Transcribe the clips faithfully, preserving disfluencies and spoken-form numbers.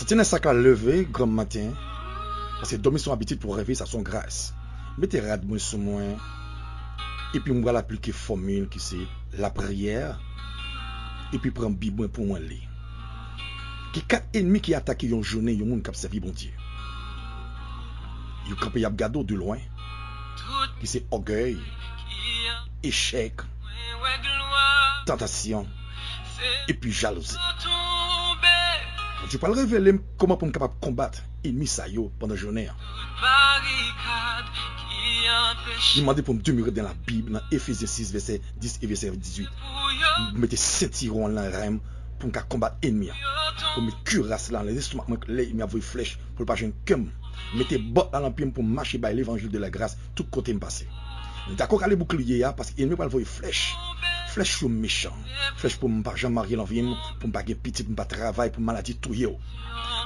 Tennè sa ka leve granm maten, paske dòmi se yon abitid pou reveye sa se yon gras. Mete rad mwen sou mwen, epi m pral aplike fòmil ki se lapriyè, epi pran Bib mwen pou mwen li. Gen kat ènmi ki atake yon jounen yon moun k ap sèvi Bondye. Yo kanpe y ap gade w de lwen, ki se ògèy, echèk, tantasyon, epi jalouzi. Bondye pral revele m kòman pou m kapab konbat ènmi sa yo pandan jounen an. Li mande pou m demere dans la Bible, nan Efezyen sis, vèsè dis e vèsè dizuit. M mete sentiwon an nan ren m pou m ka konbat ènmi an. Pou m met kiras la nan lestomak mwen, lè ènmi ap voye flèch, pou l pa jwenn kè m. Mete bòt la nan pye m pou m mache bay levanjil de la gras tout kote m pase. M dakò rale boukliye a, paske ènmi pral voye flèch. Flèch yo mechan. Flèch pou m pa janm marye nan vi m, pou m pa gen pitit, pou m pa travay, pou maladi touye w.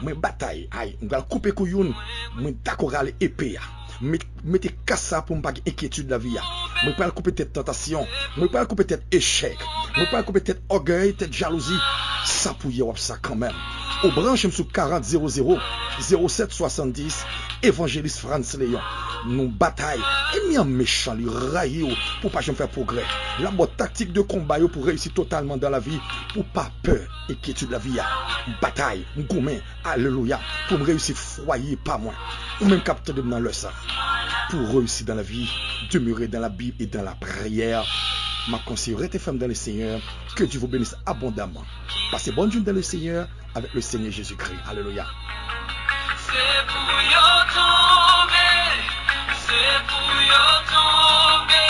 Mwen batay, ay, m pral koupe kou youn, mwen dakò rale epe a. Met, mete kas sa pou m pa gen enkyetid lavi a. Mwen pral koupe tèt tantasyon. Mwen pral koupe tèt echèk. Mwen pral koupe tèt ògèy, tèt jalouzi. Sa pou ye w ap sa kanmenm. Ou branche m sou karant zewo zewo zewo sèt swasanndis, Evanjelis Frantz Léon. Nou batay. Ènmi an mechan, li rayi w pou w pa janm fè pwogrè. L ap ba w taktik de konba yo pou reyisi totalman dan lavi, pou w pa pè enkyetid lavi a. M batay, m goumen, alelouya, pou m reyisi fwaye pa mwen. Ou menm k ap tande m nan lè sa, pou w reyisi dan lavi, demere dans la Bible et dans la prière. M ap konseye w rete fèm dans le Seigneur. Que Dieu vous bénisse abondamment. Passez bonne journée dans le Seigneur avec le Seigneur Jésus-Christ. Alléluia. Se pou yo tonbe, se pou yo tonbe.